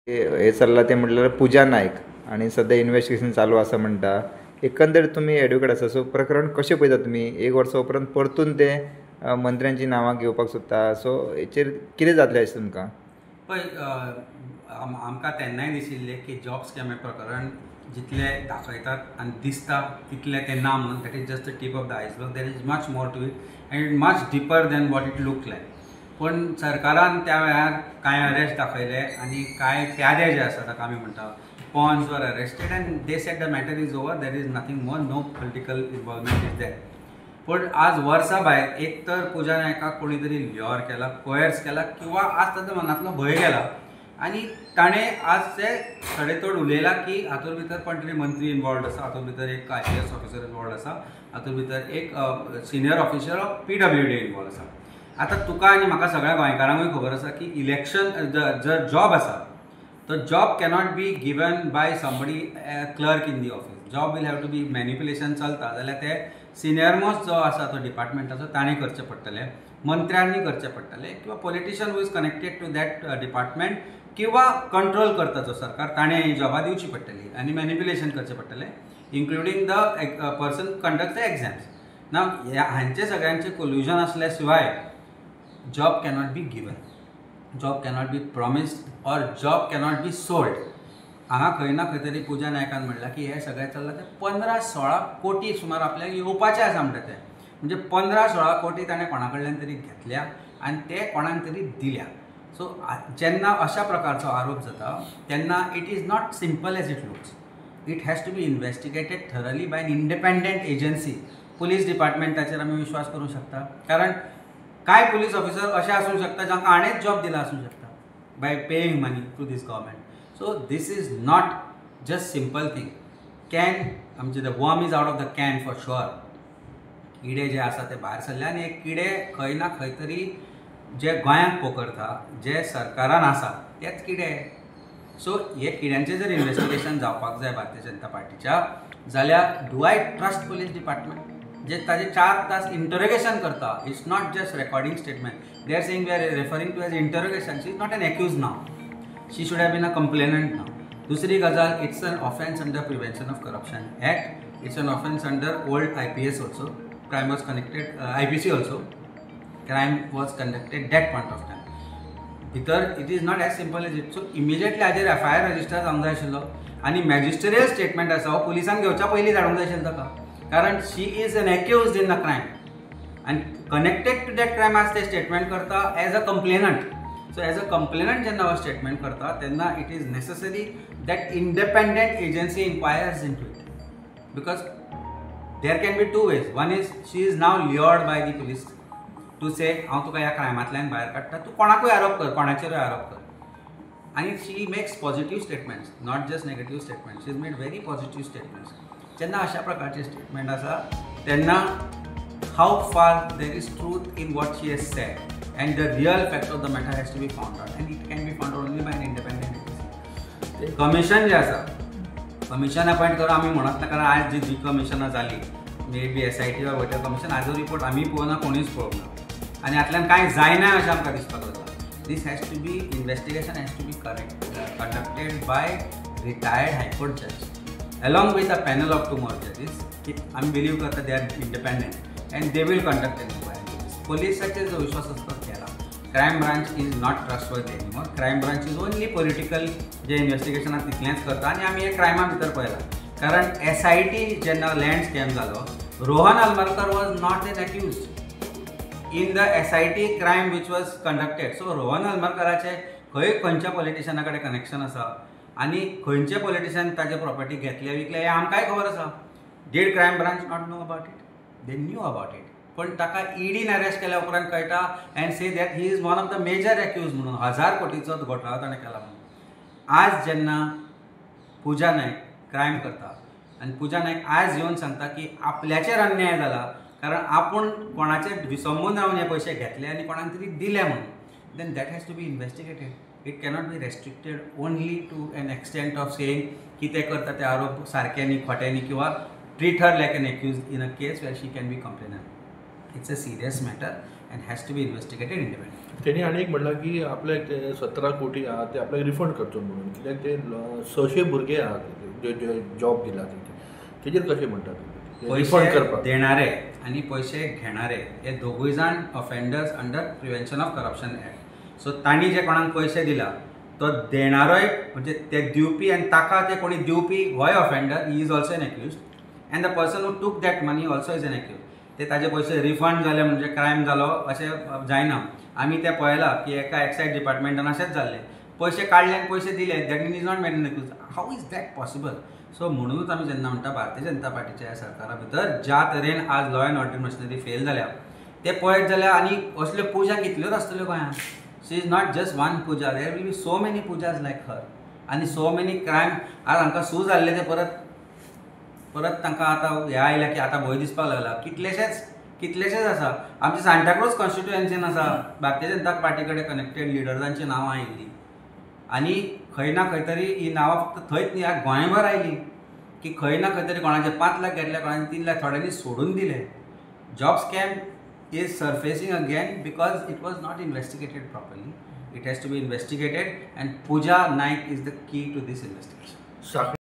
हे चल्लां तें म्हणल्यार पुजा नायक आनी सद्या इनवेस्टिगेशन चालू आसा म्हणटा. एकंदर तुमी एडवोकेट आसा, सो प्रकरण कशें पळयता तुमी? एक वर्सा उपरांत परतून ते मंत्र्यांची नांवां घेवपाक सोदता, सो हेचेर कितें जातलें अशें तुमकां? पळय, आमकां तेन्नाय दिशिल्लें की जॉब स्कॅम हें प्रकरण जितलें दाखयतात आनी दिसता तितलें तें ना म्हणून. That is just the tip of the iceberg. There is much more to it and much deeper than what it look like. पूण सरकारान त्या वेळार कांय अरेस्ट दाखयले आनी कांय प्यादे जे आसा ताका आमी म्हणटा pawns were arrested and they said the matter is over, there is nothing more, no political involvement is there. पूण आज वर्सा भायर एक तर पुजा नायकाक कोणी तरी ल्युअर केला, कोयर्स केला किंवा आज ताच्या मनांतलो भंय गेला आनी ताणें आज ते सडेतोड उलयला की हातूंत भितर कोण तरी मंत्री इनवॉल्वड आसा, हातूंत भितर एक IPS officer involved आसा, हातूंत भितर एक senior officer of PWD involve आसा. आतां तुका आनी म्हाका सगळ्या गोंयकारांकूय खबर आसा की इलेक्शन जर जॉब आसा तो job cannot be given by somebody clerk in the office. Job will have to be manipulation चलता जाल्यार ते सिनियर मोस्ट जो आसा तो डिपार्टमेंटाचो ताणें करचें पडटलें, मंत्र्यांनी करचें पडटलें किंवा politician who is connected to that department किंवा कंट्रोल करता जो सरकार ताणें ही जॉबां दिवची पडटली आनी मॅनिप्युलेशन करचें पडटलें, including the person conduct the exams. ना हांचे सगळ्यांचें कोल्युजन आसल्या शिवाय job cannot be given, job cannot be promised or job cannot be sold. हांगा खंय ना खंय तरी पुजा नायकान म्हणलां की हें सगळें चल्लां तें 15-16 कोटी सुमार आपल्याक येवपाचें आसा म्हणटा तें, म्हणजे 15-16 कोटी ताणें कोणा कडल्यान तरी घेतल्या आनी ते कोणाक तरी दिल्या. सो जेन्ना अशा प्रकारचो आरोप जाता तेन्ना it is not simple as it looks. It has to be investigated thoroughly by an independent agency. Police डिपार्टमेंटाचेर आमी विश्वास करूंक शकता, कारण कांय पुलीस ऑफिसर अशे आसूंक शकता जांकां हाणेंच जॉब दिला आसूंक शकता by paying money to this government. So this is not just simple thing. Can आमचे the worm is out of the can for sure. किडे जे आसा ते भायर सरले आनी हे किडे खंय ना खंय तरी जे गोंयांक पोखरता, जे सरकारान आसा तेच किडे. सो हे किड्यांचें जर इन्वेस्टिगेशन जावपाक जाय भारतीय जनता पार्टीच्या जाल्यार do I trust police department जे ताजे 4 तास इंटरोगेशन करता? It's not just recording statement. They are saying we are referring to as interrogation. She is not an accused now, she should have been a complainant now. दुसरी गजाल, it's an offence under prevention of corruption act, it's an offence under old IPS also, crime was connected IPC also, crime was conducted that point of time. भितर it is not as simple as it. So immediately हाजेर FIR register जावंक जाय आशिल्लो आनी मॅजिस्ट्रियल statement आसा हो पुलिसान घेवच्या पयलीं धाडूंक जाय आशिल्लो ताका, कारण she is an accused in the crime आनी कनेक्टेड टू that crime आज ते स्टेटमेंट करता as a complainant. So as a complainant जेन्ना हो स्टेटमेंट करता तेन्ना it is necessary that independent agency inquires into it, because there can be two ways. One is she is now lured by the police to say हांव तुका ह्या क्रायमांतल्यान भायर काडटा, तूं कोणाकूय आरोप कर, कोणाचेरूय आरोप कर. आनी she makes positive statements, not just negative statements. She is made very positive statements. जेन्ना अशा प्रकारचे स्टेटमेंट आसा तेन्ना how far there is truth in what she has said and the real fact of the matter has to be found out, and it can be found out only by an independent agency. Commission जे आसा, commission appoint करून आमी म्हणत ना, कारण आज जी जी कमिशनां जाली may be SIT वा वयर कमिशन हाजो रिपोर्ट आमी पळोवना, कोणूच पळोवंक ना आनी हातल्यान कांय जायना अशें आमकां दिसपाक लागलां. This has to be investigation has to be conducted by retired high court जज along with a panel of 2 more judges. आमी बिलीव करता they are independent and they will conduct an inquiry. पोलिसाचेर जो विश्वास आसता गेला. Crime branch is not trustworthy anymore. Crime branch is only political J investigation आसा तितलेंच करता आनी आमी हे क्रायमा भितर पळयला, कारण SIT जेन्ना लँड स्कॅम जालो, Rohan Almerkar was not an accused in the SIT crime which was conducted. So Rohan आल्मरकराचे खंय खंयच्या पॉलिटिशना कडेन कनेक्शन आसा आनी खंयचे पॉलिटिशन ताजे प्रॉपर्टी घेतले विकले हें आमकांय खबर आसा. Did crime branch not know about it? They knew about it. पण ताका ईडीन अरेस्ट केल्या उपरांत कळटा and say that he is one of the major accused म्हणून 1000 कोटीचो घोटाळो ताणें केला म्हणून. आज जेन्ना पुजा नायक क्रायम करता आनी पुजा नायक आज येवन सांगता की आपल्याचेर अन्याय जाला, कारण आपूण कोणाचेर विसंबून रावन हे पयशे घेतले आनी कोणाक तरी दिले म्हणून, then that has to be investigated. It cannot be restricted only to an extent of saying की ते करता ते आरोप सारके न्ही, खोटे न्ही, किंवा treat her like an accused in a case where she can be complainant. It's a serious matter and has to be investigated independently. तेणी आनी एक म्हणलां की आपल्याक ते 17 कोटी आहा ते आपल्याक रिफंड करचो म्हणून, कित्याक ते 600 भुरगे आहात जे जॉब दिला तेजेर कशें म्हणटा तुमी? रिफंड पयशे करपाक देणारे आनी पयशे घेणारे हे दोगूय जाण offenders under Prevention of Corruption Act. So तांणी जे कोणाक पयशे दिला तो देणारोय म्हणजे ते दिवपी आनी ताका ते कोणी दिवपी होय offender, he is also an accused, and the person who took that money also is an accused. ते ताजे पयशे रिफंड जाले म्हणजे क्रायम जालो अशें जायना. आमी ते पळयलां की एका एक्सायज डिपार्टमेंटान अशेंच जाल्लें, पयशे काडले आनी पयशे दिले, that is not made an accused. How is that possible? So म्हणूनच आमी जेन्ना म्हणटा भारतीय जनता पार्टीच्या ह्या सरकारा भितर ज्या तरेन आज law and order machinery fail जाल्या ते पळयत जाल्यार आनी असल्यो पुजा कितल्योच आसतल्यो गोंयांत. She is not just one Puja, there will be so many Pujas like her आनी सो मेनी क्रायम. आज हांकां सू जाल्ले ते परत परत तांकां आतां हें आयलां की आतां भंय दिसपाक लागला. कितलेशेच आसा आमचे सांताक्रूज कॉन्स्टिट्युएन्सीन आसा भारतीय जनता पार्टी कडेन कनेक्टेड लिडर्सांची नांवां आयिल्लीं आनी खंय ना खंय तरी ही नांवां फक्त थंयच न्ही गोंयभर आयली की खंय ना खंय तरी कोणाचे 5 लाख घेतले, कोणाचे 3 लाख, थोड्यांनी सोडून दिले. Job scam is surfacing again because it was not investigated properly. It has to be investigated and Puja Naik is the key to this investigation.